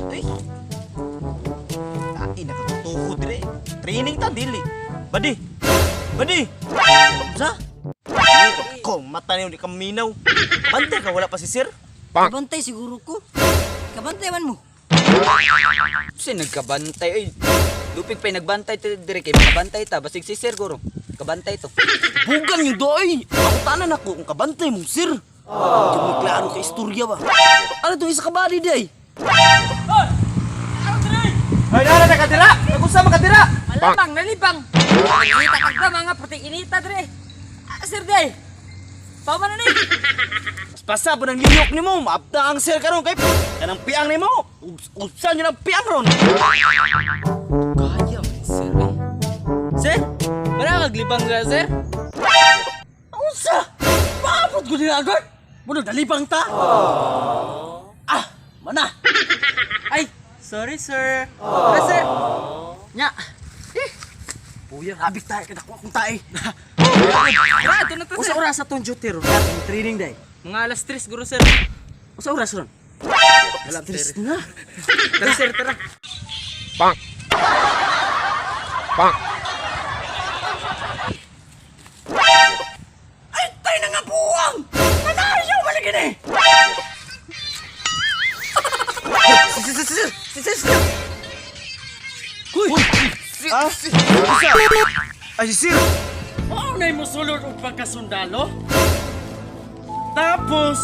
Eh. Ay, nakatutuko dire. Training ta dili. Badi. Badi. Sa? Ko mata niyo di ka minaw. Bantay ka wala pa si sir. Kabantay siguro ko. Kabantay man mo. Kasi nagkabantay ay. Lupig pa'y nagbantay ta dire kay makabantay ta basig si sir guro. Kabantay to. Bugang yung doy. Ako tanan ako kung kabantay mong sir. Di mo klaro kay istorya ba. Ano itong isa kabady day? Ay, nara na kadira! Nagunsa makadira! Malamang nalibang. Inita kag ba mga puti inita dire. Ah, sir day. Paman na ni. Pasa po ng liyok nimo, maabda ang sir karon kay kanang piang nimo. Upsan yun ang piang ron. Kaya man sir eh. Sir, wala kaglibang ka sir? Unsa? Paabot ko nila agad. Muno dalibang ta. Ah, mana. Ay, sorry sir. Tara sir. Nya. Eh. Puya, rabik tayo kada ko akong tae. Tara, ito na to Usa sir. oras atong duty ron? Training day. Mga alas 3 guro sir. Usa oras ron? Alas 3 na. Tara sir, tara. Ay, tayo na nga buwang! Nanayaw man lagi ni! Sir, sir, sir, sir, sir, sir! Uy! Ah? Isa! Ay, sir! Mao na'y mosulod og pagkasundalo? Tapos,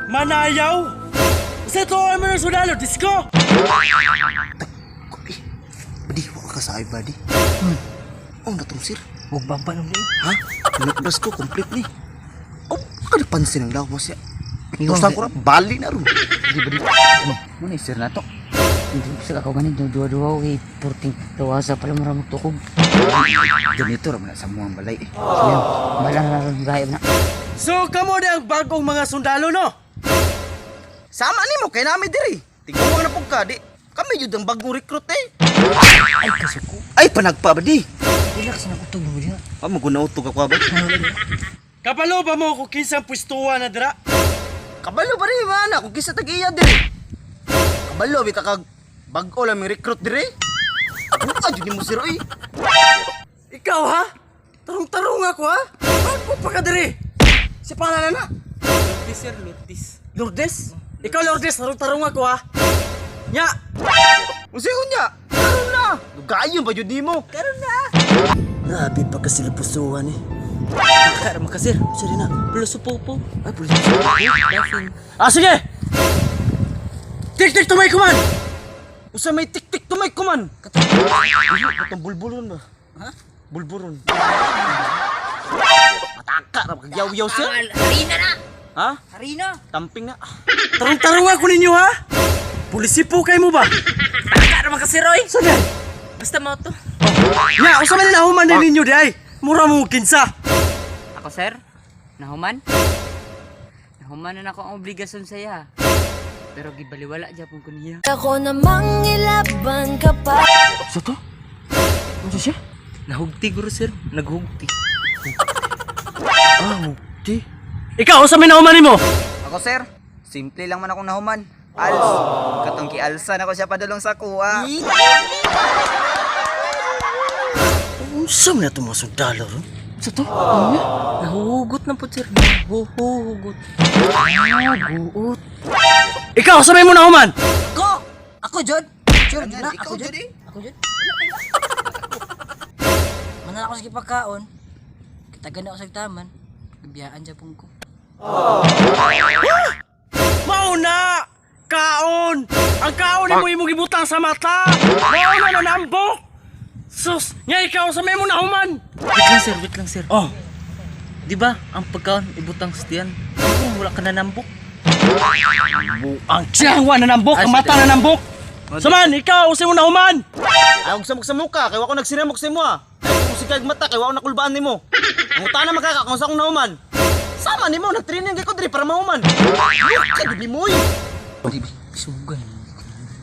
manayaw? Sa to ang mga sundalo, disco! Badi, wala ka sa ay, buddy. Oh, natong sir. Huwag bamba nung ni. Ha? Nagdas ko, complete ni. Oh, baka napansin ang lawas siya. Tusan ko na, bali na ron. Di ba di? Muna sir na to. Hindi ko sa kakaw ganin duwa-duwa kay purting tawasa pala mura magtukog. Ganito ra man sa muang balay eh. Sige, balang na ron gayab na. So, kamo na ang bagong mga sundalo, no? Sama nimo kay nami diri. Tiguang na pug ka, di. Kami yun ang bagong recruit eh. Ay kasuko. Ay, panagpa, buddy. Relax na utog mo diha. Ah, maguna utog ako, ba? Kabalo ba mo kung kinsang pwestuhan na dira? Kabalo ba rin, mana? Kung kisa tag-iya diri. Kabalo, bita kag bag-o lang may recruit diri. Buka, dyan mo sir, oy. Ikaw, ha? Tarong-tarong ako, ha? Bago pa ka diri? Si pangalan na? Lourdes sir, Lourdes. Lourdes? Ikaw, Lourdes, tarong-tarong ako, ha? Nya! Unsa ko niya? Karon na. Gayon ba jud nimo? Karon na. Grabe pa kasi lupusuan eh. Nakara ka sir. Sorry na. Plus popo. Ay, pulis. Ah, sige! Tik-tik tumay kuman! Usa may tik-tik tumay kuman. Katong bulbulon ba? Ha? Bulbulon. Mataka ra kagyaw-yaw sir. Harina na. Ha? Harina. Tamping na. Tarong-tarong ako ninyo, ha? Pulisi po kayo mo ba? Nakara ka sir oy. Sige! Basta mo to. Nya, usa man nahuman din ninyo di ay. Mura mo kinsa. Ako sir, nahuman. Nahuman na ako ang obligasyon sa iya. Pero gibaliwala japon ko niya. Ako namang ilaban ka pa. Sa to? Ano siya? Nahugti guro sir, naghugti. Ah, di. Ikaw, usa may nahuman nimo? Ako sir, simple lang man akong nahuman. Als, katong kialsa na ko siya padulong sa kuha. Unsa man na itong mga sundalo ron? Sa to? Nahuhugot na po sir. Nahuhugot. Guot. Ikaw, usa may mo nahuman? Ako! Ako jud. Sure jud na. Ikaw Ako jud. jud eh. Ako jud. Manan ako sa gipakaon. Kitagan ako sa taman. Gibiyaan japon ko. Mauna! Kaon! Ang kaon nimo imong gibutang sa mata! Mauna na nambok! Sus! Nga ikaw, usa may mo nahuman! Wait lang sir, wait lang sir. Oh, Di ba ang pagkaon ibutang sa tiyan? Kung wala ka na nambok. ang tiyang wa na nambok, ang mata na nambok! Saman, ikaw, usa mo nahuman! Ay, og samok sa muka kay wa ko nagsinamok sa imo ah. Ay kung sikag mata kay wa ko nakulbaan nimo. Ang utana makaka kung sa akong nauman. Sama nimo nagtraining kay ko diri para mahuman. Buka jud nimo oy. Isugan.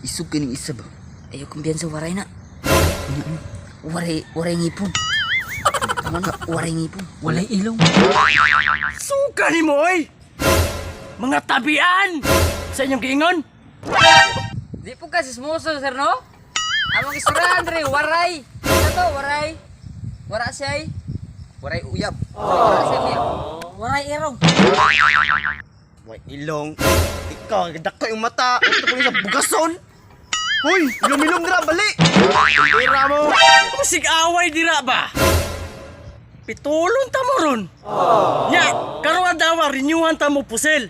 Isog kaning isa ba? Ayaw kumbiyan sa waray na. Waray, waray ngipon. Tama na, waray ngipon. Walay ilong. Suka ni mo, oy! Mga tabian! Sa inyong giingon? Di po ka sismoso, sir, no? Among istorya, Andre, waray. Ano to, waray? Wara siya, ay. Waray uyab. Wara siya, uyab. Waray irong. Way ilong. Ikaw, dako yung mata. Ito ko sa bugason. Hoy, ilong-ilong dira bali. Tira mo. Sig away dira ba? Pitulon ta mo ron. Nya, karon dawa renewhan ta mo pusil.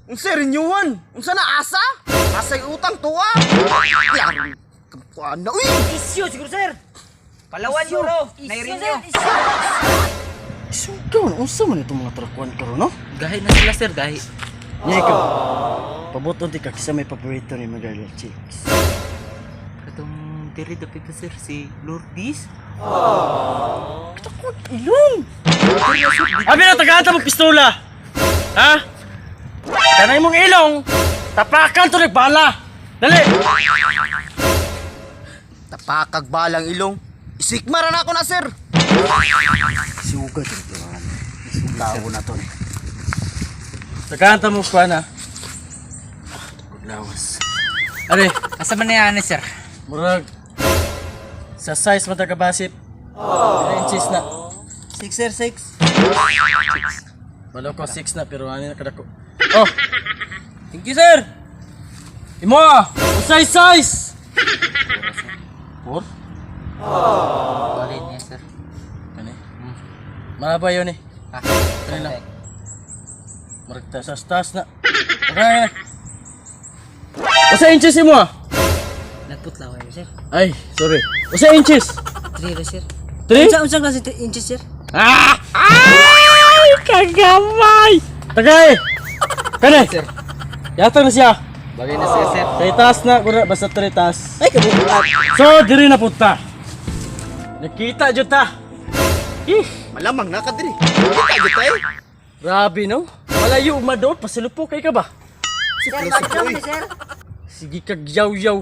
Unsa renewal? Unsa na asa? Asay utang tuwa. Klaro. Kuan na uy. Isyo, siguro, sir. Palawan yun, bro. Isyo, Nairinyo. sir. Isyo. Isugaw na unsa man itong mga trakuan karon no? Gahi na sila, sir, gahi. Nya ikaw. Pabuton ti ka kisa may paborito ni mga girl chicks. Katong diri dapit na, sir, si Lourdes. Takot ilong. Abi na tagaan ta mo pistola. Ha? Kanay mong ilong. Tapakan to bala. Dali. Tapakag balang ilong. Isikmara na ako na, sir. Suga to Tao na to ni. Tagaan ta mo pa na. Takot lawas. Are, Asa man niya, ano, sir? murag sa size man ta kabasip. 3 inches na. 6 sir, 6. Wala ko 6 na pero ani na kadako. Oh, Thank you, sir. imo ah. Usay size. 4? Bali niya, sir. Kani. Malaba yun eh. Ah, Try lang. Murag tas tas na. Okay. Usa inches imo ah. Nagputlaw kayo, sir. Ay, sorry. Usa inches. 3 ra, sir. 3? Unsa unsa klase inches, sir? Ah! Ay, kagamay! Tagay! Kani! Sir. Yata na siya. Bagay na siya, sir. Kay taas na, kuna, basta 3 taas. Ay, kabubuat. So, diri na punta. Nakita jud ta. Ih, Malamang na ka diri. Kita gyud tayo. grabe no. Malayo madol pasilupo kay ka ba? Sir, uy. Sir. Sige kag yaw-yaw.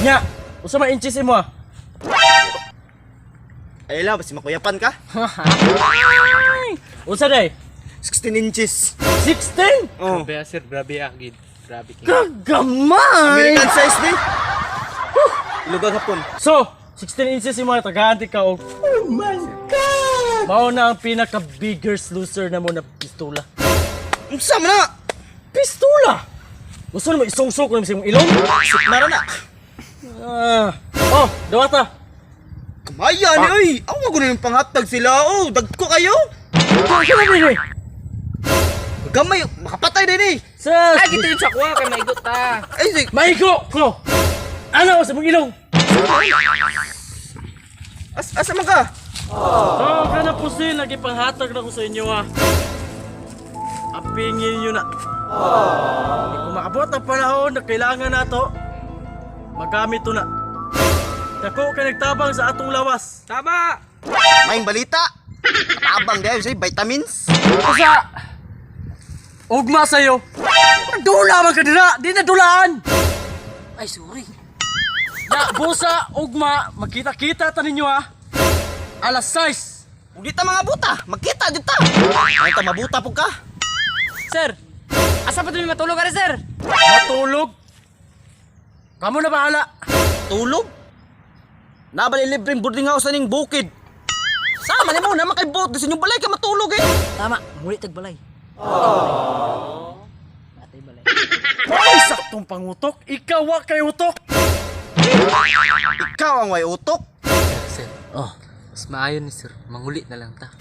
Nya, usa man inches imo ah. Ay lang, basta makuyapan ka. Unsa day? 16 inches. 16? Oh. Grabe, sir. Grabe, agid. Grabe. Kagamay! American size ni. Ilugang hapon. So, 16 inches imo ah, tagaan ti ka og. Oh my god! Mao na ang pinaka biggest loser na mo na pistola. Unsa man na? Pistola! Gusto mo isungsok ko sa imong ilong? Sikmara na. Ah. Oh, dawata. Kamaya ni oy. Awa ko na yung panghatag sila. Oh, dagko kayo. Kaya na dili. Gamay, makapatay din eh. Sus! Ah, gito yung sakwa kay maigot ta. Ay, si Maigo ko! Ano sa imong ilong? asa man ka? So, kana pusil, lagi panghatag na ko sa inyo ah. Apingin nyo na. Hindi ko maabot ang panahon na kailangan nato. Magamit to na. Dako kay nagtabang sa atong lawas. Tama. Maing balita. Tabang dahil say vitamins. Usa! Ugma sa'yo. Dula man ka dira! Di na dulaan! Ay, sorry. Ya, busa, ugma, magkita-kita ta ninyo ah. Alas 6. Ug di ta mga buta, magkita jud ta. Ay ta mabuta pug ka. Sir, asa pa dumi matulog ka sir? Matulog. Kamu na bahala. Tulog. Nabali libreng boarding house aning bukid. Sama nimo na makay boat sa inyong balay ka matulog eh. Tama, muli tagbalay. Atay balay. Ay, saktong pangutok. Ikaw wa kay utok. Ikaw ang way utok. Sir, Oh, mas maayo ni sir, manguli na lang ta.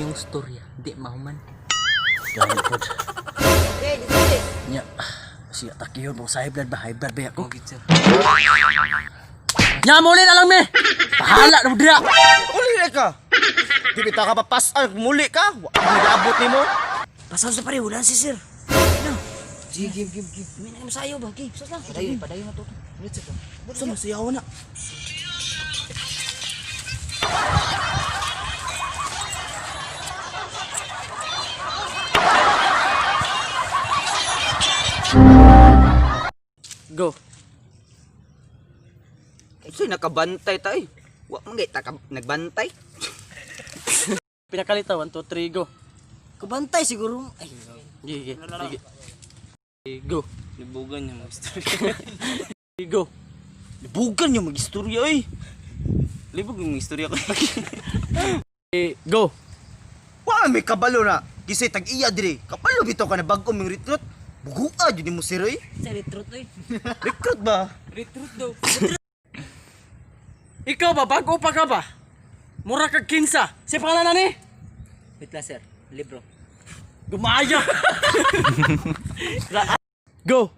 Yung storya, di mahuman. Gani pod. Nya. Siya takiyon mo sa high blood ba? High blood ba ako? Mugid sir. Nya mo na lang me. Bahala na mo dira. Uli na ka. Di bitaw ka papas-an, muli ka. Wa nag-abot nimo. Pasaw sa pare, wala si sir. Ano? Sige, give, give, give. May nakasayo ba? Give, sus lang. Padayon, padayon na to. Sa masayaw na. Go. Kasi nakabantay ta eh. Wa man gay ta nagbantay. Pinakalita 1 2 3 go. Kubantay siguro. Ay, Sige, sige. Sige. Go. Libugan niya mag-istorya. Go. Libugan niya mag-istorya oy. Libog yung istorya ko. Eh, go. Wa may kabalo na. Kisay tag-iya dire. Kapalo bitaw ka na bag-o ming recruit. Bugua jud nimo sir oy. Sa recruit oy. Recruit ba? Ikaw ba bago pa ka ba? Mura kag kinsa. Si pangalan na ni? Wait lang, sir. Libro. Gumaya. Go.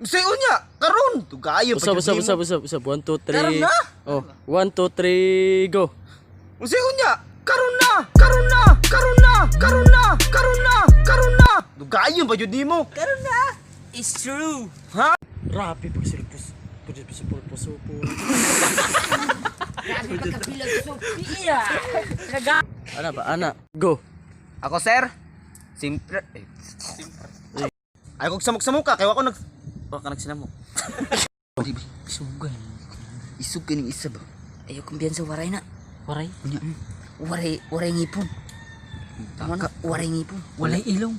Say unya, karon tugayo pa Usab jud usab nimo. usab usab usab. 1 2 3. Karon na? Oh, 1 2 3 go. Unsay unya? Karon na, karon na, karon na, karon na, karon na, karon na. Dugayon pa jud nimo. Karon na. It's true. Ha? Rapi pag silpos. Pwede pa sa pulpo Grabe pagkabilag Sophia. Ana ba ana? Go. Ako, sir. Simple. Eh, Ay kog samok-samok ka kay wa ko nag wa ka nagsinamok. Sugan. Isog ka ning isa ba? Ayaw kumbiyan sa waray na. Waray? Waray, waray ngipon. Tama na, waray ngipon. Walay ilong.